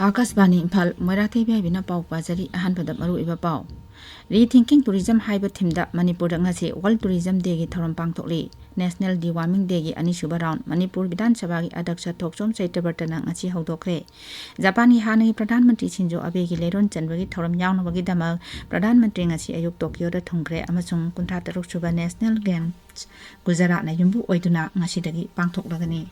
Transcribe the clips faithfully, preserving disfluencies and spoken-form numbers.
ꯑꯥꯀꯥꯁꯕꯥꯅꯤ ꯏꯝꯐꯥꯜ, ꯃꯣꯏꯔꯥꯊꯦꯝ ꯏꯕꯦꯕꯤꯅ ꯄꯥꯎ ꯄꯥꯖꯔꯤ꯫ ꯑꯍꯥꯟꯕꯗ ꯃꯔꯨꯑꯣꯏꯕ ꯄꯥꯎ꯫ Rethinking Tourism ꯍꯥꯏꯕ theme ꯗ ꯃꯅꯤꯄꯨꯔꯗ ꯉꯁꯤ World Tourism Day ꯒꯤ ꯊꯧꯔꯝ ꯄꯥꯡꯊꯣꯛꯂꯤ꯫ National Deworming Day ꯒꯤ ꯑꯅꯤꯁꯨꯕ round ꯃꯅꯤꯄꯨꯔ ꯕꯤꯙꯥꯟ ꯁꯚꯥꯒꯤ ꯑꯗ꯭ꯌꯛꯁ ꯊꯣꯛꯆꯣꯝ ꯁꯇ꯭ꯌꯕ꯭ꯔꯇꯅ ꯉꯁꯤ ꯍꯧꯗꯣꯛꯈ꯭ꯔꯦ꯫ ꯖꯄꯥꯟꯒꯤ ꯍꯥꯟꯅꯒꯤ ꯄ꯭ꯔꯙꯥꯟ ꯃꯟꯇ꯭ꯔꯤ ꯁꯤꯟꯖꯣ ꯑꯕꯦꯒꯤ ꯂꯩꯔꯣꯟ ꯆꯟꯕꯒꯤ ꯊꯧꯔꯝ ꯌꯥꯎꯅꯕꯒꯤꯗꯃꯛ ꯄ꯭ꯔꯙꯥꯟ ꯃꯟꯇ꯭ꯔꯤ ꯉꯁꯤ ꯑꯌꯨꯛ ꯇꯣꯀꯤꯌꯣꯗ ꯊꯨꯡꯈ꯭ꯔꯦ ꯑꯃꯁꯨꯡ ꯀꯨꯟꯊ꯭ꯔꯥ ꯇꯔꯨꯛ ꯁꯨꯕ National Games ꯒꯨꯖꯔꯥꯠꯅ ꯌꯨꯝꯕꯨ ꯑꯣꯏꯗꯨꯅ ꯉꯁꯤꯗꯒꯤ ꯄꯥꯡꯊꯣꯛꯂꯒꯅꯤ꯫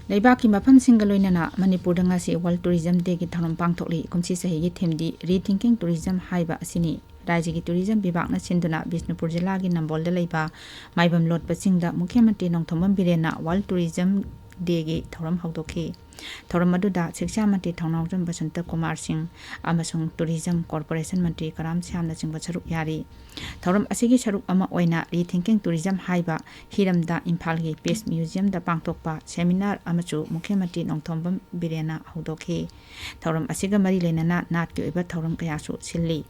ꯂꯩꯕꯥꯛꯀꯤ ꯃꯐꯝꯁꯤꯡꯒ ꯂꯣꯏꯅꯅ ꯃꯅꯤꯄꯨꯔꯗ ꯉꯁꯤ World Tourism Day ꯒꯤ ꯊꯧꯔꯝ ꯄꯥꯡꯊꯣꯛꯂꯤ꯫ ꯀꯨꯝꯁꯤ ꯆꯍꯤꯒꯤ theme ꯗꯤ Rethinking Tourism ꯍꯥꯏꯕ ꯑꯁꯤꯅꯤ꯫ ꯔꯥꯖ꯭ꯌꯒꯤ tourism ꯕꯤꯚꯥꯒꯅ ꯁꯤꯟꯗꯨꯅ ꯕꯤꯁꯅꯨꯄꯨꯔ ꯖꯤꯂꯥꯒꯤ ꯅꯝꯕꯣꯜꯗ ꯂꯩꯕ ꯃꯥꯏꯕꯝ ꯂꯣꯠꯄ ꯆꯤꯡꯗ ꯃꯨꯈ꯭ꯌ ꯃꯟꯇ꯭ꯔꯤ ꯅꯣꯡꯊꯣꯝꯕꯝ ꯕꯤꯔꯦꯟꯅ World Tourism Day ꯒꯤ ꯊꯧꯔꯝ ꯍꯧꯗꯣꯛꯈꯤ꯫ ꯊꯧꯔꯝ ꯑꯗꯨꯗ ꯁꯤꯛꯁꯥ ꯃꯟꯇ꯭ꯔꯤ ꯊꯧꯅꯥꯎꯖꯝ ꯕꯁꯟꯇ ꯀꯨꯃꯥꯔ ꯁꯤꯡ ꯑꯃꯁꯨꯡ Tourism Corporation ꯃꯟꯇ꯭ꯔꯤ ꯀꯔꯥꯝ ꯁ꯭ꯌꯥꯝꯅꯆꯤꯡꯕ ꯁꯔꯨꯛ ꯌꯥꯔꯤ꯫ ꯊꯧꯔꯝ ꯑꯁꯤꯒꯤ ꯁꯔꯨꯛ ꯑꯃ ꯑꯣꯏꯅ Rethinking Tourism ꯍꯥꯏꯕ ꯍꯤꯔꯝꯗ ꯏꯝꯐꯥꯜꯒꯤ Peace Museum ꯗ ꯄꯥꯡꯊꯣꯛꯄ seminar ꯑꯃꯁꯨ ꯃꯨꯈ꯭ꯌ ꯃꯟꯇ꯭ꯔꯤ ꯅꯣꯡꯊꯣꯝꯕꯝ ꯕꯤꯔꯦꯟꯅ ꯍꯧꯗꯣꯛꯈꯤ꯫ ꯊꯧꯔꯝ ꯑꯁꯤꯒ ꯃꯔꯤ ꯂꯩꯅꯅ ꯅꯥꯠꯀꯤ ꯑꯣꯏꯕ ꯊꯧꯔꯝ ꯀꯌꯥꯁꯨ ꯁꯤꯜꯂꯤ꯫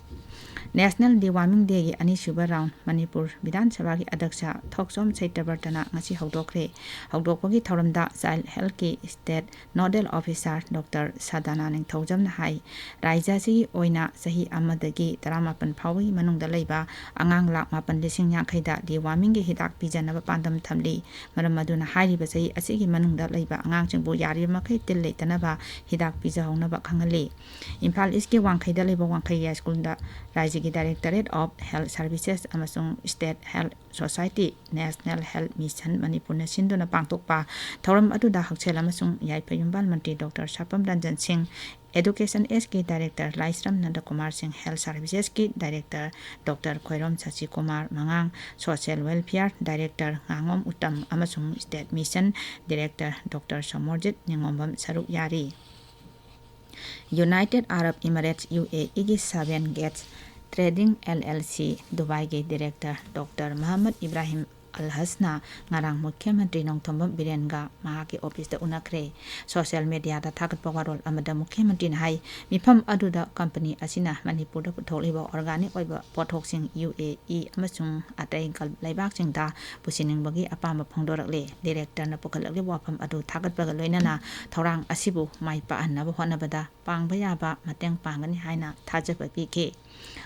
National Deworming Day ꯒꯤ ꯑꯅꯤꯁꯨꯕ round ꯃꯅꯤꯄꯨꯔ ꯕꯤꯙꯥꯟ ꯁꯚꯥꯒꯤ ꯑꯗ꯭ꯌꯛꯁ ꯊꯣꯛꯆꯣꯝ ꯁꯇ꯭ꯌꯕ꯭ꯔꯇꯅ ꯉꯁꯤ ꯍꯧꯗꯣꯛꯈ꯭ꯔꯦ꯫ ꯍꯧꯗꯣꯛꯄꯒꯤ ꯊꯧꯔꯝꯗ Child Health ꯀꯤ State Nodal Officer ꯗꯣꯛꯇꯔ ꯁꯗꯥꯅꯥ ꯅꯤꯡꯊꯧꯖꯝꯅ ꯍꯥꯏ, ꯔꯥꯖ꯭ꯌ ꯑꯁꯤꯒꯤ ꯑꯣꯏꯅ ꯆꯍꯤ ꯑꯃꯗꯒꯤ ꯇꯔꯥꯃꯥꯄꯟ ꯐꯥꯎꯕꯒꯤ ꯃꯅꯨꯡꯗ ꯂꯩꯕ ꯑꯉꯥꯡ ꯂꯥꯈ ꯃꯥꯄꯟ ꯂꯤꯁꯤꯡ ꯌꯥꯡꯈꯩꯗ deworming ꯒꯤ ꯍꯤꯗꯥꯛ ꯄꯤꯖꯅꯕ ꯄꯥꯟꯗꯝ ꯊꯝꯂꯤ꯫ ꯃꯔꯝ ꯑꯗꯨꯅ ꯍꯥꯏꯔꯤꯕ ꯆꯍꯤ ꯑꯁꯤꯒꯤ ꯃꯅꯨꯡꯗ ꯂꯩꯕ ꯑꯉꯥꯡꯁꯤꯡꯕꯨ ꯌꯥꯔꯤꯕ ꯃꯈꯩ ꯇꯤꯜ ꯂꯩꯇꯅꯕ ꯍꯤꯗꯥꯛ ꯄꯤꯖꯍꯧꯅꯕ ꯈꯪꯍꯜꯂꯤ꯫ ꯏꯝꯐꯥꯜ East ꯀꯤ ꯋꯥꯡꯈꯩꯗ ꯂꯩꯕ ꯋꯥꯡꯈꯩ ꯍꯥꯏ ꯁ꯭ꯀꯨꯜꯗ ꯔꯥꯖ꯭ꯌꯒꯤ Directorate of Health Services ꯑꯃꯁꯨꯡ State Health Society, National Health Mission ꯃꯅꯤꯄꯨꯔꯅ ꯁꯤꯟꯗꯨꯅ ꯄꯥꯡꯊꯣꯛꯄ ꯊꯧꯔꯝ ꯑꯗꯨꯗ ꯍꯛꯁꯦꯜ ꯑꯃꯁꯨꯡ ꯌꯥꯏꯐ ꯌꯨꯝꯕꯥꯜ ꯃꯟꯇ꯭ꯔꯤ ꯗꯣꯛꯇꯔ ꯁꯥꯄꯝ ꯔꯟꯖꯟ ꯁꯤꯡ, Education S ꯀꯤ Director ꯂꯥꯏꯁ꯭ꯔꯝ ꯅꯟꯗꯀꯨꯃꯥꯔ ꯁꯤꯡ, Health Services ꯀꯤ Director ꯗꯣꯛꯇꯔ ꯈꯣꯏꯔꯣꯝ ꯁꯁꯤꯀꯨꯃꯥꯔ ꯃꯉꯥꯡ, Social Welfare Director ꯉꯥꯉꯣꯝ ꯎꯇꯝ ꯑꯃꯁꯨꯡ State Mission Director doctor Somorjit Ningombam ꯁꯔꯨꯛ ꯌꯥꯔꯤ꯫ United Arab Emirates, UAE ꯒꯤ Seven Gates Trading LLC ꯗꯨꯕꯥꯏꯒꯤ Director ꯗꯣꯛꯇꯔ ꯃꯍꯝꯃꯗ ꯏꯕ꯭ꯔꯥꯍꯤꯝ ꯑꯜꯍꯖꯅ ꯉꯔꯥꯡ ꯃꯨꯈ꯭ꯌ ꯃꯟꯇ꯭ꯔꯤ ꯅꯣꯡꯊꯣꯝꯕꯝ ꯕꯤꯔꯦꯟꯒ ꯃꯍꯥꯛꯀꯤ ꯑꯣꯐꯤꯁꯇ ꯎꯅꯈ꯭ꯔꯦ꯫ ꯁꯣꯁꯤꯌꯦꯜ ꯃꯦꯗꯤꯌꯥꯗ ꯊꯥꯒꯠꯄ ꯋꯥꯔꯣꯜ ꯑꯃꯗ ꯃꯨꯈ꯭ꯌ ꯃꯟꯇ꯭ꯔꯤꯅ ꯍꯥꯏ, ꯃꯤꯐꯝ ꯑꯗꯨꯗ ꯀꯝꯄꯅꯤ ꯑꯁꯤꯅ ꯃꯅꯤꯄꯨꯔꯗ ꯄꯨꯊꯣꯛꯂꯤꯕ ꯑꯣꯔꯒꯥꯅꯤꯛ ꯑꯣꯏꯕ ꯄꯣꯠꯊꯣꯛꯁꯤꯡ ꯌꯨ ꯑꯦ ꯏ ꯑꯃꯁꯨꯡ ꯑꯇꯩ ꯒꯜꯐ ꯂꯩꯕꯥꯛꯁꯤꯡꯗ ꯄꯨꯁꯤꯟꯅꯤꯡꯕꯒꯤ ꯑꯄꯥꯝꯕ ꯐꯣꯡꯗꯣꯔꯛꯂꯦ꯫ ꯗꯤꯔꯦꯛꯇꯔꯅ ꯄꯨꯈꯠꯂꯛꯂꯤꯕ ꯋꯥꯐꯝ ꯑꯗꯨ ꯊꯥꯒꯠꯄꯒ ꯂꯣꯏꯅꯅ ꯊꯧꯔꯥꯡ ꯑꯁꯤꯕꯨ ꯃꯥꯏ ꯄꯥꯛꯍꯟꯅꯕ ꯍꯣꯠꯅꯕꯗ ꯄꯥꯡꯕ ꯌꯥꯕ ꯃꯇꯦꯡ ꯄꯥꯡꯒꯅꯤ ꯍꯥꯏꯅ ꯊꯥꯖꯕ ꯄꯤꯈꯤ꯫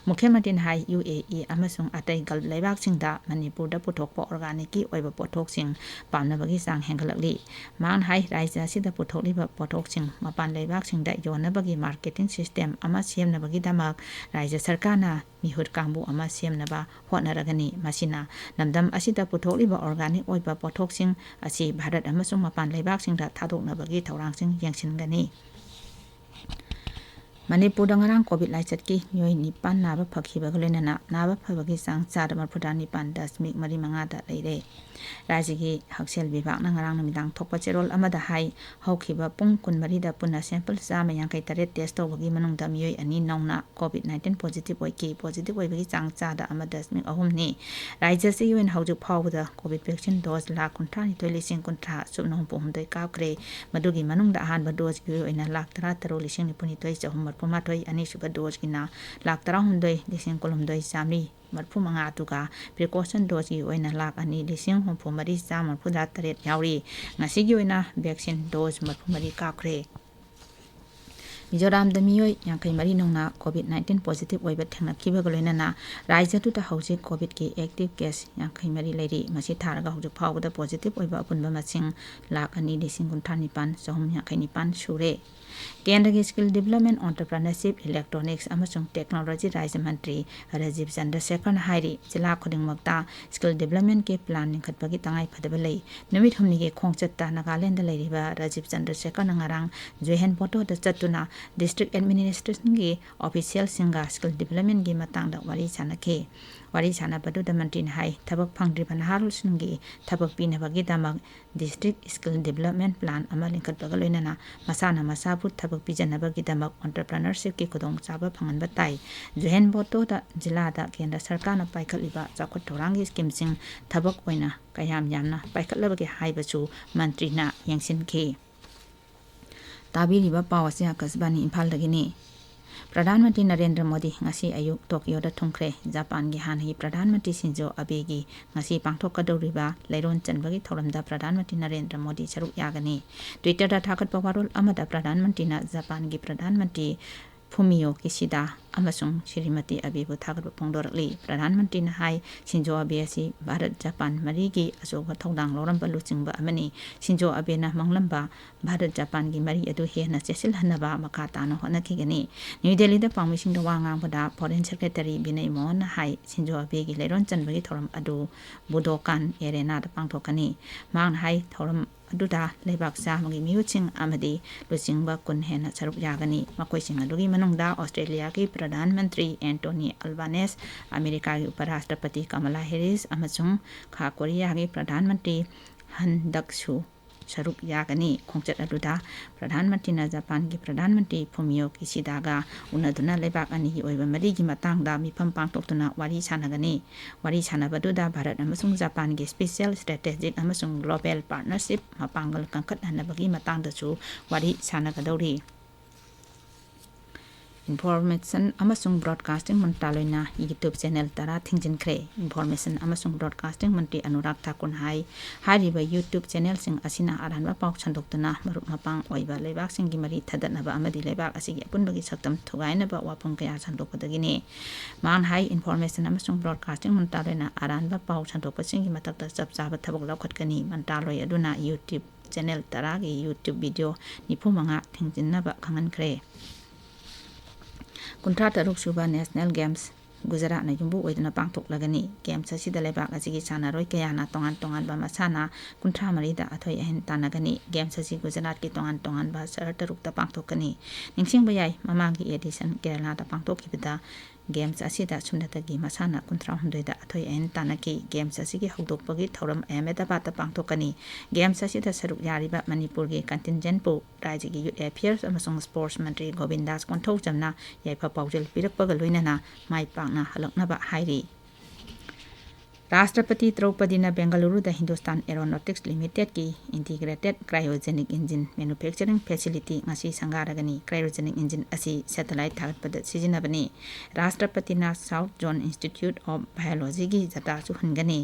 ꯃꯨꯈ꯭ꯌ ꯃꯟꯇ꯭ꯔꯤꯅ ꯍꯥꯏ, ꯌꯨ ꯑꯦ ꯏ ꯑꯃꯁꯨꯡ ꯑꯇꯩ ꯒꯜꯐ ꯂꯩꯕꯥꯛꯁꯤꯡꯗ ꯃꯅꯤꯄꯨꯔꯗ ꯄꯨꯊꯣꯛꯄ ꯑꯣꯔꯒꯥꯅꯤꯛꯀꯤ ꯑꯣꯏꯕ ꯄꯣꯠꯊꯣꯛꯁꯤꯡ ꯄꯥꯝꯅꯕꯒꯤ ꯆꯥꯡ ꯍꯦꯟꯒꯠꯂꯛꯂꯤ꯫ ꯃꯍꯥꯛꯅ ꯍꯥꯏ, ꯔꯥꯖ꯭ꯌ ꯑꯁꯤꯗ ꯄꯨꯊꯣꯛꯂꯤꯕ ꯄꯣꯠꯊꯣꯛꯁꯤꯡ ꯃꯄꯥꯟ ꯂꯩꯕꯥꯛꯁꯤꯡꯗ ꯌꯣꯟꯅꯕꯒꯤ ꯃꯥꯔꯀꯦꯇꯤꯡ ꯁꯤꯁꯇꯦꯝ ꯑꯃ ꯁꯦꯝꯅꯕꯒꯤꯗꯃꯛ ꯔꯥꯖ꯭ꯌ ꯁꯔꯀꯥꯔꯅ ꯃꯤꯍꯨꯠ ꯀꯥꯡꯕꯨ ꯑꯃ ꯁꯦꯝꯅꯕ ꯍꯣꯠꯅꯔꯒꯅꯤ꯫ ꯃꯁꯤꯅ ꯂꯝꯗꯝ ꯑꯁꯤꯗ ꯄꯨꯊꯣꯛꯂꯤꯕ ꯑꯣꯔꯒꯥꯅꯤꯛ ꯑꯣꯏꯕ ꯄꯣꯠꯊꯣꯛꯁꯤꯡ ꯑꯁꯤ ꯚꯥꯔꯠ ꯑꯃꯁꯨꯡ ꯃꯄꯥꯟ ꯂꯩꯕꯥꯛꯁꯤꯡꯗ ꯊꯥꯗꯣꯛꯅꯕꯒꯤ ꯊꯧꯔꯥꯡꯁꯤꯡ ꯌꯦꯡꯁꯤꯟꯒꯅꯤ꯫ ꯃꯅꯤꯄꯨꯔꯗ ꯉꯔꯥꯡ ꯀꯣꯚꯤꯗ ꯂꯥꯏꯆꯠꯀꯤ ꯃꯤꯑꯣꯏ ꯅꯤꯄꯥꯟ ꯅꯥꯕ ꯐꯈꯤꯕꯒ ꯂꯣꯏꯅꯅ ꯅꯥꯕ ꯐꯕꯒꯤ ꯆꯥꯡ ꯆꯥꯗ ꯃꯔꯤꯐꯨꯇꯔꯥ ꯅꯤꯄꯥꯟ ꯗꯁꯃꯤꯛ ꯃꯔꯤ ꯃꯉꯥꯗ ꯂꯩꯔꯦ꯫ ꯔꯥꯖ꯭ꯌꯒꯤ ꯍꯛꯁꯦꯜ ꯕꯤꯚꯥꯒꯅ ꯉꯔꯥꯡ ꯅꯨꯃꯤꯗꯥꯡ ꯊꯣꯛꯄ ꯆꯦꯔꯣꯜ ꯑꯃꯗ ꯍꯥꯏ, ꯍꯧꯈꯤꯕ ꯄꯨꯡ ꯀꯨꯟꯃꯔꯤꯗ ꯄꯨꯟꯅ ꯁꯦꯝꯄꯜ ꯆꯥꯝꯃ ꯌꯥꯡꯈꯩ ꯇꯔꯦꯠ ꯇꯦꯁ ꯇꯧꯕꯒꯤ ꯃꯅꯨꯡꯗ ꯃꯤꯑꯣꯏ ꯑꯅꯤ ꯅꯧꯅ ꯀꯣꯚꯤꯗ ꯅꯥꯏꯟꯇꯤꯟ ꯄꯣꯖꯤꯇꯤꯚ ꯑꯣꯏꯈꯤ꯫ ꯄꯣꯖꯤꯇꯤꯚ ꯑꯣꯏꯕꯒꯤ ꯆꯥꯡ ꯆꯥꯗ ꯑꯃ ꯗꯁꯃꯤꯛ ꯑꯍꯨꯝꯅꯤ꯫ ꯔꯥꯖ꯭ꯌ ꯑꯁꯤꯒꯤ ꯑꯣꯏꯅ ꯍꯧꯖꯤꯛ ꯐꯥꯎꯕꯗ ꯀꯣꯚꯤꯗ ꯚꯦꯛꯁꯤꯟ ꯗꯣꯁ ꯂꯥꯈ ꯀꯨꯟꯊ꯭ꯔꯥꯅꯤꯊꯣꯏ ꯂꯤꯁꯤꯡ ꯀꯨꯟꯊ꯭ꯔꯥ ꯁꯨꯞꯅ ꯍꯨꯝꯐꯨ ꯍꯨꯝꯗꯣꯏ ꯀꯥꯞꯈ꯭ꯔꯦ꯫ ꯃꯗꯨꯒꯤ ꯃꯅꯨꯡꯗ ꯑꯍꯥꯟꯕ ꯗꯣꯁꯀꯤ ꯑꯣꯏꯅ ꯂꯥꯈ ꯇꯔꯥ ꯇꯔꯨꯛ ꯂꯤꯁꯤꯡ ꯅꯤꯐꯨ ꯅꯤꯊꯣꯏ ꯆꯍꯨꯝ ꯃꯔꯤꯐꯨ ꯃꯥꯊꯣꯏ, ꯑꯅꯤꯁꯨꯕ ꯗꯣꯁꯀꯤꯅ ꯂꯥꯈ ꯇꯔꯥꯍꯨꯝꯗꯣꯏ ꯂꯤꯁꯤꯡ ꯀꯨꯟꯍꯨꯝꯗꯣꯏ ꯆꯥꯃꯔꯤ ꯃꯔꯤꯐꯨ ꯃꯉꯥ, ꯑꯗꯨꯒ ꯄ꯭ꯔꯤꯀꯣꯁꯟ ꯗꯣꯁꯀꯤ ꯑꯣꯏꯅ ꯂꯥꯈ ꯑꯅꯤ ꯂꯤꯁꯤꯡ ꯍꯨꯝꯐꯨ ꯃꯔꯤ ꯆꯥꯝꯃ ꯃꯔꯤꯐꯨꯇꯔꯥ ꯇꯔꯦꯠ ꯌꯥꯎꯔꯤ꯫ ꯉꯁꯤꯒꯤ ꯑꯣꯏꯅ ꯚꯦꯛꯁꯤꯟ ꯗꯣꯁ ꯃꯔꯤꯐꯨ ꯃꯔꯤ ꯀꯥꯞꯈ꯭ꯔꯦ꯫ ꯃꯤꯖꯣꯔꯥꯝꯗ ꯃꯤꯑꯣꯏ ꯌꯥꯡꯈꯩ ꯃꯔꯤ ꯅꯧꯅ ꯀꯣꯚꯤꯗ ꯅꯥꯏꯟꯇꯤꯟ ꯄꯣꯖꯤꯇꯤꯚ ꯑꯣꯏꯕ ꯊꯦꯡꯅꯈꯤꯕꯒ ꯂꯣꯏꯅꯅ ꯔꯥꯖ꯭ꯌꯗꯨꯗ ꯍꯧꯖꯤꯛ ꯀꯣꯚꯤꯗꯀꯤ ꯑꯦꯛꯇꯤꯚ ꯀꯦꯁ ꯌꯥꯡꯈꯩ ꯃꯔꯤ ꯂꯩꯔꯤ꯫ ꯃꯁꯤ ꯊꯥꯔꯒ ꯍꯧꯖꯤꯛ ꯐꯥꯎꯕꯗ ꯄꯣꯖꯤꯇꯤꯚ ꯑꯣꯏꯕ ꯑꯄꯨꯟꯕ ꯃꯁꯤꯡ ꯂꯥꯈ ꯑꯅꯤ ꯂꯤꯁꯤꯡ ꯀꯨꯟꯊ꯭ꯔꯥ ꯅꯤꯄꯥꯟ ꯆꯍꯨꯝ ꯌꯥꯡꯈꯩ ꯅꯤꯄꯥꯟ ꯁꯨꯔꯦ꯫ ꯀꯦꯟꯗ꯭ꯔꯒꯤ ꯁ꯭ꯀꯤꯜ ꯗꯤꯕꯂꯞꯃꯦꯟ, ꯑꯣꯟꯇꯔꯄ꯭ꯔꯅꯔꯁꯤꯞ, ꯏꯂꯦꯛꯇ꯭ꯔꯣꯅꯤꯛꯁ ꯑꯃꯁꯨꯡ ꯇꯦꯛꯅꯣꯂꯣꯖꯤ ꯔꯥꯖ꯭ꯌ ꯃꯟꯇ꯭ꯔꯤ ꯔꯥꯖꯤꯕ ꯆꯟꯗ꯭ꯔꯁꯦꯀꯔꯅ ꯍꯥꯏꯔꯤ, ꯖꯤꯂꯥ ꯈꯨꯗꯤꯡꯃꯛꯇ ꯁ꯭ꯀꯤꯜ ꯗꯤꯕꯂꯞꯃꯦꯟꯒꯤ ꯄ꯭ꯂꯥꯟ ꯂꯤꯡꯈꯠꯄꯒꯤ ꯇꯉꯥꯏꯐꯗꯕ ꯂꯩ꯫ ꯅꯨꯃꯤꯠ ꯍꯨꯝꯅꯤꯒꯤ ꯈꯣꯡꯆꯠꯇ ꯅꯥꯒꯥꯂꯦꯟꯗ ꯂꯩꯔꯤꯕ ꯔꯥꯖꯤꯕ ꯆꯟꯗ꯭ꯔꯁꯦꯀꯔꯅ ꯉꯔꯥꯡ ꯖꯣꯏꯍꯦꯟ ꯕꯣꯇꯣꯗ ꯆꯠꯇꯨꯅ district administrationꯒꯤ officialꯁꯤꯡꯒ skill developmentꯀꯤ ꯃꯇꯥꯡꯗ ꯋꯥꯔꯤ ꯁꯥꯟꯅꯈꯤ꯫ ꯋꯥꯔꯤ ꯁꯥꯟꯅꯕꯗꯨꯗ ꯃꯟꯇ꯭ꯔꯤꯅ ꯍꯥꯏ, ꯊꯕꯛ ꯐꯪꯗ꯭ꯔꯤꯕ ꯅꯍꯥꯔꯣꯜꯁꯤꯡꯒꯤ ꯊꯕꯛ ꯄꯤꯅꯕꯒꯤꯗꯃꯛ district skill development plan ꯑꯃ ꯂꯤꯡꯈꯠꯄꯒ ꯂꯣꯏꯅꯅ ꯃꯁꯥꯅ ꯃꯁꯥꯕꯨ ꯊꯕꯛ ꯄꯤꯖꯅꯕꯒꯤꯗꯃꯛ entrepreneurshipꯀꯤ ꯈꯨꯗꯣꯡꯆꯥꯕ ꯐꯪꯍꯟꯕ ꯇꯥꯏ꯫ ꯖꯨꯍꯦꯟ ꯕꯣꯇꯣꯗ ꯖꯤꯂꯥꯗ ꯀꯦꯟꯗ꯭ꯔ ꯁꯔꯀꯥꯔꯅ ꯄꯥꯏꯈꯠꯂꯤꯕ ꯆꯥꯎꯈꯠ ꯊꯧꯔꯥꯡꯒꯤ schemeꯁꯤꯡ ꯊꯕꯛ ꯑꯣꯏꯅ ꯀꯌꯥꯝ ꯌꯥꯝꯅ ꯄꯥꯏꯈꯠꯂꯕꯒꯦ ꯍꯥꯏꯕꯁꯨ ꯃꯟꯇ꯭ꯔꯤꯅ ꯌꯦꯡꯁꯤꯟꯈꯤ꯫ ꯇꯥꯕꯤꯔꯤꯕ ꯄꯥꯎ ꯑꯁꯤ ꯑꯀꯥꯁꯕꯥꯅꯤ ꯏꯝꯐꯥꯜꯗꯒꯤꯅꯤ꯫ ꯄ꯭ꯔꯙꯥꯟ ꯃꯟꯇ꯭ꯔꯤ ꯅꯔꯦꯟꯗ꯭ꯔ ꯃꯣꯗꯤ ꯉꯁꯤ ꯑꯌꯨꯛ ꯇꯣꯀꯤꯌꯣꯗ ꯊꯨꯡꯈ꯭ꯔꯦ꯫ ꯖꯄꯥꯟꯒꯤ ꯍꯥꯟꯅꯒꯤ ꯄ꯭ꯔꯙꯥꯟ ꯃꯟꯇ꯭ꯔꯤ ꯁꯤꯟꯖꯣ ꯑꯕꯦꯒꯤ ꯉꯁꯤ ꯄꯥꯡꯊꯣꯛꯀꯗꯧꯔꯤꯕ ꯂꯩꯔꯣꯟ ꯆꯟꯕꯒꯤ ꯊꯧꯔꯝꯗ ꯄ꯭ꯔꯙꯥꯟ ꯃꯟꯇ꯭ꯔꯤ ꯅꯔꯦꯟꯗ꯭ꯔ ꯃꯣꯗꯤ ꯁꯔꯨꯛ ꯌꯥꯒꯅꯤ꯫ Twitterꯗ ꯊꯥꯒꯠꯄ ꯋꯥꯔꯣꯜ ꯑꯃꯗ ꯄ꯭ꯔꯙꯥꯟ ꯃꯟꯇ꯭ꯔꯤꯅ ꯖꯄꯥꯟꯒꯤ ꯄ꯭ꯔꯙꯥꯟ ꯃꯟꯇ꯭ꯔꯤ ꯐꯨꯃꯤꯌꯣ ꯀꯤꯁꯤꯗꯥ ꯑꯃꯁꯨꯡ ꯁ꯭ꯔꯤꯃꯇꯤ ꯑꯕꯦꯕꯨ ꯊꯥꯒꯠꯄ ꯐꯣꯡꯗꯣꯔꯛꯂꯤ꯫ ꯄ꯭ꯔꯙꯥꯟ ꯃꯟꯇ꯭ꯔꯤꯅ ꯍꯥꯏ, ꯁꯤꯟꯖꯣ ꯑꯕꯦ ꯑꯁꯤ ꯚꯥꯔꯠ ꯖꯄꯥꯟ ꯃꯔꯤꯒꯤ ꯑꯆꯧꯕ ꯊꯧꯗꯥꯡ ꯂꯧꯔꯝꯕ ꯂꯨꯆꯤꯡꯕ ꯑꯃꯅꯤ꯫ ꯁꯤꯟꯖꯣ ꯑꯕꯦꯅ ꯃꯪꯂꯝꯕ ꯚꯥꯔꯠ ꯖꯄꯥꯟꯒꯤ ꯃꯔꯤ ꯑꯗꯨ ꯍꯦꯟꯅ ꯆꯦꯠꯁꯤꯜꯍꯟꯅꯕ ꯃꯈꯥ ꯇꯥꯅ ꯍꯣꯠꯅꯈꯤꯒꯅꯤ꯫ ꯅ꯭ꯌꯨ ꯗꯦꯜꯂꯤꯗ ꯄꯥꯎꯃꯤꯁꯤꯡꯗ ꯋꯥ ꯉꯥꯡꯕꯗ Foreign Secretary ꯕꯤꯅꯌ ꯃꯣꯍꯟꯅ ꯍꯥꯏ, ꯁꯤꯟꯖꯣ ꯑꯕꯦꯒꯤ ꯂꯩꯔꯣꯟ ꯆꯟꯕꯒꯤ ꯊꯧꯔꯝ ꯑꯗꯨ ꯕꯨꯗꯣꯀꯥꯟ ꯑꯦꯔꯦꯅꯥꯗ ꯄꯥꯡꯊꯣꯛꯀꯅꯤ꯫ ꯃꯍꯥꯛꯅ ꯍꯥꯏ, ꯊꯧꯔꯝ ꯑꯗꯨꯗ ꯂꯩꯕꯥꯛ ꯆꯥꯝꯃꯒꯤ ꯃꯤꯍꯨꯠꯁꯤꯡ ꯑꯃꯗꯤ ꯂꯨꯆꯤꯡꯕ ꯀꯨꯟ ꯍꯦꯟꯅ ꯁꯔꯨꯛ ꯌꯥꯒꯅꯤ꯫ ꯃꯈꯣꯏꯁꯤꯡ ꯑꯗꯨꯒꯤ ꯃꯅꯨꯡꯗ ꯑꯣꯁꯇ꯭ꯔꯦꯂꯤꯌꯥꯒꯤ ꯄ꯭ꯔꯙꯥꯟ ꯃꯟꯇ꯭ꯔꯤ ꯑꯦꯟꯇꯣꯅꯤ ꯑꯜꯕꯥꯅꯦꯁ, ꯑꯃꯦꯔꯤꯀꯥꯒꯤ ꯎꯄꯔꯥꯁꯇ꯭ꯔꯄꯇꯤ ꯀꯃꯂꯥ ꯍꯦꯔꯤꯁ ꯑꯃꯁꯨꯡ ꯈꯥ ꯀꯣꯔꯤꯌꯥꯒꯤ ꯄ꯭ꯔꯙꯥꯟ ꯃꯟꯇ꯭ꯔꯤ ꯍꯟ ꯗꯛꯁꯨ ꯁꯔꯨꯛ ꯌꯥꯒꯅꯤ꯫ ꯈꯣꯡꯆꯠ ꯑꯗꯨꯗ ꯄ꯭ꯔꯙꯥꯟ ꯃꯟꯇ꯭ꯔꯤꯅ ꯖꯄꯥꯟꯒꯤ ꯄ꯭ꯔꯙꯥꯟ ꯃꯟꯇ꯭ꯔꯤ ꯐꯨꯃꯤꯌꯣ ꯀꯤꯁꯤꯗꯥꯒ ꯎꯅꯗꯨꯅ ꯂꯩꯕꯥꯛ ꯑꯅꯤꯒꯤ ꯑꯣꯏꯕ ꯃꯔꯤꯒꯤ ꯃꯇꯥꯡꯗ ꯃꯤꯐꯝ ꯄꯥꯡꯊꯣꯛꯇꯨꯅ ꯋꯥꯔꯤ ꯁꯥꯟꯅꯒꯅꯤ꯫ ꯋꯥꯔꯤ ꯁꯥꯟꯅꯕꯗꯨꯗ ꯚꯥꯔꯠ ꯑꯃꯁꯨꯡ ꯖꯄꯥꯟꯒꯤ special strategic ꯑꯃꯁꯨꯡ global partnership ꯃꯄꯥꯡꯒꯜ ꯀꯟꯈꯠꯍꯟꯅꯕꯒꯤ ꯃꯇꯥꯡꯗꯁꯨ ꯋꯥꯔꯤ ꯁꯥꯟꯅꯒꯗꯧꯔꯤ꯫ Information ꯑꯃꯁꯨꯡ Broadcasting ꯃꯟꯇ꯭ꯔꯥꯂꯣꯏꯅ YouTube channel ꯇꯔꯥ ꯊꯤꯡꯖꯤꯟꯈ꯭ꯔꯦ꯫ Information ꯑꯃꯁꯨꯡ Broadcasting ꯃꯟꯇ꯭ꯔꯤ ꯑꯅꯨꯔꯥꯒ ꯊꯥꯀꯨꯔꯅ ꯍꯥꯏ, ꯍꯥꯏꯔꯤꯕ YouTube channelꯁꯤꯡ ꯑꯁꯤꯅ ꯑꯔꯥꯟꯕ ꯄꯥꯎ ꯁꯟꯗꯣꯛꯇꯨꯅ ꯃꯔꯨꯞ ꯃꯄꯥꯡ ꯑꯣꯏꯕ ꯂꯩꯕꯥꯛꯁꯤꯡꯒꯤ ꯃꯔꯤ ꯊꯗꯠꯅꯕ ꯑꯃꯗꯤ ꯂꯩꯕꯥꯛ ꯑꯁꯤꯒꯤ ꯑꯄꯨꯟꯕꯒꯤ ꯁꯛꯇꯝ ꯊꯨꯒꯥꯏꯅꯕ ꯋꯥꯐꯝ ꯀꯌꯥ ꯁꯟꯗꯣꯛꯄꯗꯒꯤꯅꯤ꯫ ꯃꯍꯥꯛꯅ ꯍꯥꯏ, Information ꯑꯃꯁꯨꯡ Broadcasting ꯃꯟꯇ꯭ꯔꯥꯂꯣꯏꯅ ꯑꯔꯥꯟꯕ ꯄꯥꯎ ꯁꯟꯗꯣꯛꯄꯁꯤꯡꯒꯤ ꯃꯊꯛꯇ ꯆꯞ ꯆꯥꯕ ꯊꯕꯛ ꯂꯧꯈꯠꯀꯅꯤ꯫ ꯃꯟꯇ꯭ꯔꯥꯂꯣꯏ ꯑꯗꯨꯅ YouTube channel ꯇꯔꯥꯒꯤ YouTube video ꯅꯤꯐꯨ ꯃꯉꯥ ꯊꯤꯡꯖꯤꯟꯅꯕ ꯈꯪꯍꯟꯈ꯭ꯔꯦ꯫ ꯀꯨꯟꯊ꯭ꯔꯥ ꯇꯔꯨꯛ ꯁꯨꯕ National Games ꯒꯨꯖꯔꯥꯠꯅ ꯌꯨꯝꯕꯨ ꯑꯣꯏꯗꯨꯅ ꯄꯥꯡꯊꯣꯛꯂꯒꯅꯤ꯫ ꯒꯦꯝꯁ ꯑꯁꯤꯗ ꯂꯩꯕꯥꯛ ꯑꯁꯤꯒꯤ ꯁꯥꯟꯅꯔꯣꯏ ꯀꯌꯥꯅ ꯇꯣꯉꯥꯟ ꯇꯣꯉꯥꯟꯕ ꯃꯁꯥꯟꯅ ꯀꯨꯟꯊ꯭ꯔꯥ ꯃꯔꯤꯗ ꯑꯊꯣꯏ ꯑꯍꯦꯟ ꯇꯥꯟꯅꯒꯅꯤ꯫ ꯒꯦꯝꯁ ꯑꯁꯤ ꯒꯨꯖꯔꯥꯠꯀꯤ ꯇꯣꯉꯥꯟ ꯇꯣꯉꯥꯟꯕ ꯁꯍꯔ ꯇꯔꯨꯛꯇ ꯄꯥꯡꯊꯣꯛꯀꯅꯤ꯫ ꯅꯤꯡꯁꯤꯡꯕ ꯌꯥꯏ, ꯃꯃꯥꯡꯒꯤ ꯑꯦꯗꯤꯁꯟ ꯀꯦꯔꯂꯥꯗ ꯄꯥꯡꯊꯣꯛꯈꯤꯕꯗ ꯒꯦꯝꯁ ꯑꯁꯤꯗ ꯁꯨꯞꯅꯇꯒꯤ ꯃꯁꯥꯟꯅ ꯀꯨꯟꯊ꯭ꯔꯥ ꯍꯨꯝꯗꯣꯏꯗ ꯑꯊꯣꯏ ꯑꯍꯦꯟ ꯇꯥꯟꯅꯈꯤ꯫ ꯒꯦꯝꯁ ꯑꯁꯤꯒꯤ ꯍꯧꯗꯣꯛꯄꯒꯤ ꯊꯧꯔꯝ ꯑꯍꯃꯦꯗꯕꯥꯗꯇ ꯄꯥꯡꯊꯣꯛꯀꯅꯤ꯫ ꯒꯦꯝꯁ ꯑꯁꯤꯗ ꯁꯔꯨꯛ ꯌꯥꯔꯤꯕ ꯃꯅꯤꯄꯨꯔꯒꯤ ꯀꯟꯇꯤꯟꯖꯦꯟꯠꯄꯨ ꯔꯥꯖ꯭ꯌꯒꯤ ꯌꯨꯠ ꯑꯦꯐꯤꯌꯔꯁ ꯑꯃꯁꯨꯡ ꯁ꯭ꯄꯣꯔꯠꯁ ꯃꯟꯇ꯭ꯔꯤ ꯒꯣꯕꯤꯟꯗꯥꯁ ꯀꯣꯟꯊꯧꯖꯝꯅ ꯌꯥꯏꯐ ꯄꯥꯎꯖꯦꯜ ꯄꯤꯔꯛꯄꯒ ꯂꯣꯏꯅꯅ ꯃꯥꯏ ꯄꯥꯛꯅ ꯍꯜꯂꯛꯅꯕ ꯍꯥꯏꯔꯤ꯫ ꯔꯥꯁꯇ꯭ꯔꯄꯇꯤ ꯗ꯭ꯔꯧꯄꯗꯤꯅ ꯕꯦꯡꯒꯂꯨꯔꯨꯗ ꯍꯤꯟꯗꯨꯁꯇꯥꯟ ꯑꯦꯔꯣꯅꯣꯇꯤꯛꯁ ꯂꯤꯃꯤꯇꯦꯗꯀꯤ integrated cryogenic engine manufacturing facility ꯉꯁꯤ ꯁꯪꯒꯥꯔꯒꯅꯤ꯫ ꯀ꯭ꯔꯥꯏꯑꯣꯖꯦꯅꯤꯛ ꯏꯟꯖꯤꯟ ꯑꯁꯤ ꯁꯦꯇꯦꯂꯥꯏꯠ ꯊꯥꯒꯠꯄꯗ ꯁꯤꯖꯤꯟꯅꯕꯅꯤ꯫ ꯔꯥꯁꯇ꯭ꯔꯄꯇꯤꯅ ꯁꯥꯎꯠ ꯖꯣꯟ ꯏꯟꯁꯇꯤꯇ꯭ꯌꯨꯠ ꯑꯣꯐ ꯕꯥꯏꯑꯣꯂꯣꯖꯤꯒꯤ ꯖꯇ꯭ꯔꯥꯁꯨ ꯍꯨꯟꯒꯅꯤ꯫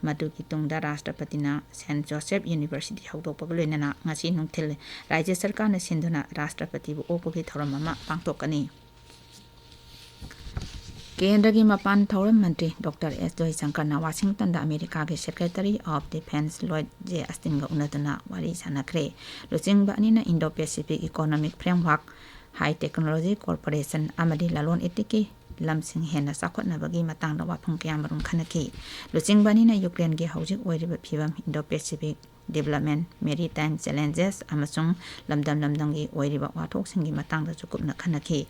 ꯃꯗꯨꯒꯤ ꯇꯨꯡꯗ ꯔꯥꯁꯇ꯭ꯔꯄꯇꯤꯅ ꯁꯦꯟꯠ ꯖꯣꯁꯦꯐ ꯌꯨꯅꯤꯚꯔꯁꯤꯇꯤ ꯍꯧꯗꯣꯛꯄꯒ ꯂꯣꯏꯅꯅ ꯉꯁꯤ ꯅꯨꯡꯊꯤꯜ ꯔꯥꯖ꯭ꯌ ꯁꯔꯀꯥꯔꯅ ꯁꯤꯟꯗꯨꯅ ꯔꯥꯁꯇ꯭ꯔꯄꯇꯤꯕꯨ ꯑꯣꯛꯄꯒꯤ ꯊꯧꯔꯝ ꯑꯃ ꯄꯥꯡꯊꯣꯛꯀꯅꯤ꯫ ꯀꯦꯟꯗ꯭ꯔꯒꯤ ꯃꯄꯥꯟ ꯊꯧꯔꯝ ꯃꯟꯇ꯭ꯔꯤ ꯗꯣꯛꯇꯔ ꯑꯦꯁ ꯖꯣꯏꯁꯪꯀꯔꯅ ꯋꯥꯁꯤꯡꯇꯟꯗ ꯑꯃꯦꯔꯤꯀꯥꯒꯤ ꯁꯦꯀ꯭ꯔꯦꯇꯔꯤ ꯑꯣꯐ ꯗꯤꯐꯦꯟꯁ ꯂꯣꯏꯗ ꯖꯦ ꯑꯁꯇꯤꯟꯒ ꯎꯅꯗꯨꯅ ꯋꯥꯔꯤ ꯁꯥꯟꯅꯈ꯭ꯔꯦ꯫ ꯂꯨꯆꯤꯡꯕ ꯑꯅꯤꯅ ꯏꯟꯗꯣ ꯄꯦꯁꯤꯐꯤꯛ ꯏꯀꯣꯅꯣꯃꯤꯛ ꯐ꯭ꯔꯦꯝꯋꯥꯔꯛ, ꯍꯥꯏ ꯇꯦꯛꯅꯣꯂꯣꯖꯤ ꯀꯣꯔꯄꯣꯔꯦꯁꯟ ꯑꯃꯗꯤ ꯂꯂꯣꯟ ꯏꯇꯤꯛꯀꯤ ꯂꯝꯁꯤꯡ ꯍꯦꯟꯅ ꯆꯥꯎꯈꯠꯅꯕꯒꯤ ꯃꯇꯥꯡꯗ ꯋꯥꯐꯝ ꯀꯌꯥꯃꯔꯨꯝ ꯈꯟꯅꯈꯤ꯫ ꯂꯨꯆꯤꯡꯕ ꯑꯅꯤꯅ ꯌꯨꯀ꯭ꯔꯦꯟꯒꯤ ꯍꯧꯖꯤꯛ ꯑꯣꯏꯔꯤꯕ ꯐꯤꯚꯝ, ꯏꯟꯗꯣ ꯄꯦꯁꯤꯐꯤꯛ ꯗꯤꯕꯦꯂꯞꯃꯦꯟꯠ, ꯃꯦꯔꯤꯇꯥꯏꯝ ꯆꯦꯂꯦꯟꯖꯦꯁ ꯑꯃꯁꯨꯡ ꯂꯝꯗꯝ ꯂꯝꯗꯝꯒꯤ ꯑꯣꯏꯔꯤꯕ ꯋꯥꯊꯣꯛꯁꯤꯡꯒꯤ ꯃꯇꯥꯡꯗꯁꯨ ꯀꯨꯞꯅ ꯈꯟꯅꯈꯤ꯫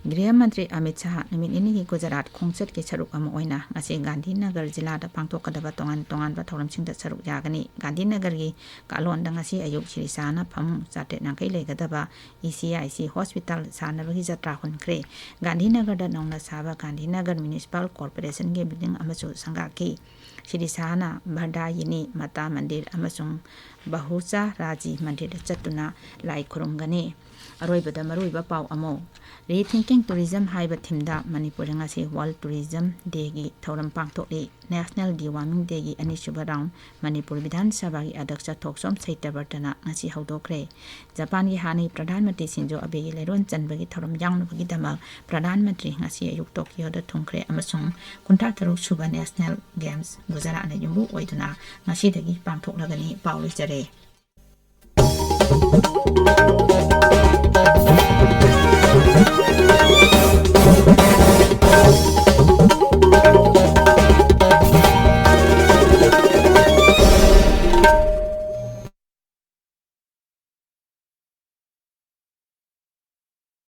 ꯒ꯭ꯔꯤꯍ ꯃꯟꯇ꯭ꯔꯤ ꯑꯃꯤꯠ ꯁꯥꯍ ꯅꯨꯃꯤꯠ ꯅꯤꯅꯤꯒꯤ ꯒꯨꯖꯔꯥꯠ ꯈꯣꯡꯆꯠꯀꯤ ꯁꯔꯨꯛ ꯑꯃ ꯑꯣꯏꯅ ꯉꯁꯤ ꯒꯥꯟꯙꯤꯅꯒꯔ ꯖꯤꯂꯥꯗ ꯄꯥꯡꯊꯣꯛꯀꯗꯕ ꯇꯣꯉꯥꯟ ꯇꯣꯉꯥꯟꯕ ꯊꯧꯔꯝꯁꯤꯡꯗ ꯁꯔꯨꯛ ꯌꯥꯒꯅꯤ꯫ ꯒꯥꯟꯙꯤꯅꯒꯔꯒꯤ ꯀꯥꯂꯣꯟꯗ ꯉꯁꯤ ꯑꯌꯨꯛ ꯁꯤꯔꯤ ꯁꯥꯍꯅ ꯐꯃꯨꯡ ꯆꯥꯇ꯭ꯔꯦꯠ ꯌꯥꯡꯈꯩ ꯂꯩꯒꯗꯕ E C I C hospital ꯁꯥꯅꯕꯒꯤ ꯖꯇ꯭ꯔꯥ ꯍꯨꯟꯈ꯭ꯔꯦ꯫ ꯒꯥꯟꯙꯤꯅꯒꯔꯗ ꯅꯧꯅ ꯁꯥꯕ ꯒꯥꯟꯙꯤꯅꯒꯔ ꯃ꯭ꯌꯨꯅꯤꯁꯤꯄꯥꯜ ꯀꯣꯔꯄꯣꯔꯦꯁꯟꯒꯤ ꯕꯤꯜꯗꯤꯡ ꯑꯃꯁꯨ ꯁꯪꯒꯥꯈꯤ꯫ ꯁꯤꯔꯤ ꯁꯥꯍꯅ ꯚꯔꯗꯥꯌꯤꯅꯤ ꯃꯥꯇꯥ ꯃꯟꯗꯤꯔ ꯑꯃꯁꯨꯡ ꯕꯍꯨꯆꯥ ꯔꯥꯖꯤ ꯃꯟꯗꯤꯔꯗ ꯆꯠꯇꯨꯅ ꯂꯥꯏ ꯈꯨꯔꯨꯝꯒꯅꯤ꯫ ꯑꯔꯣꯏꯕꯗ ꯃꯔꯨꯑꯣꯏꯕ ꯄꯥꯎ ꯑꯃ, ꯔꯤꯊꯤꯡꯀꯤꯡ ꯇꯨꯔꯤꯖꯝ ꯍꯥꯏꯕ ꯊꯤꯝꯗ ꯃꯅꯤꯄꯨꯔꯗ ꯉꯁꯤ ꯋꯥꯔꯜ ꯇꯨꯔꯤꯖꯝ ꯗꯦꯒꯤ ꯊꯧꯔꯝ ꯄꯥꯡꯊꯣꯛꯂꯤ꯫ ꯅꯦꯁꯅꯦꯜ ꯗꯤꯋꯥꯔꯃꯤꯡ ꯗꯦꯒꯤ ꯑꯅꯤꯁꯨꯕ ꯔꯥꯎꯟ ꯃꯅꯤꯄꯨꯔ ꯕꯤꯙꯥꯟ ꯁꯚꯥꯒꯤ ꯑꯗ꯭ꯌꯛꯁ ꯊꯣꯛꯆꯣꯝ ꯁꯩꯇꯕ꯭ꯔꯇꯅ ꯉꯁꯤ ꯍꯧꯗꯣꯛꯈ꯭ꯔꯦ꯫ ꯖꯄꯥꯟꯒꯤ ꯍꯥꯟꯅꯒꯤ ꯄ꯭ꯔꯙꯥꯟ ꯃꯟꯇ꯭ꯔꯤ ꯁꯤꯟꯖꯣ ꯑꯕꯦꯒꯤ ꯂꯩꯔꯣꯟ ꯆꯟꯕꯒꯤ ꯊꯧꯔꯝ ꯌꯥꯎꯅꯕꯒꯤꯗꯃꯛ ꯄ꯭ꯔꯙꯥꯟ ꯃꯟꯇ꯭ꯔꯤ ꯉꯁꯤ ꯑꯌꯨꯛ ꯇꯣꯀꯤꯌꯣꯗ ꯊꯨꯡꯈ꯭ꯔꯦ ꯑꯃꯁꯨꯡ ꯀꯨꯟꯊ꯭ꯔꯥ ꯇꯔꯨꯛ ꯁꯨꯕ ꯅꯦꯁꯅꯦꯜ ꯒꯦꯝꯁ ꯒꯨꯖꯔꯥꯠꯅ ꯌꯨꯝꯕꯨ ꯑꯣꯏꯗꯨꯅ ꯉꯁꯤꯗꯒꯤ ꯄꯥꯡꯊꯣꯛꯂꯒꯅꯤ꯫ ꯄꯥꯎ ꯂꯣꯏꯖꯔꯦ꯫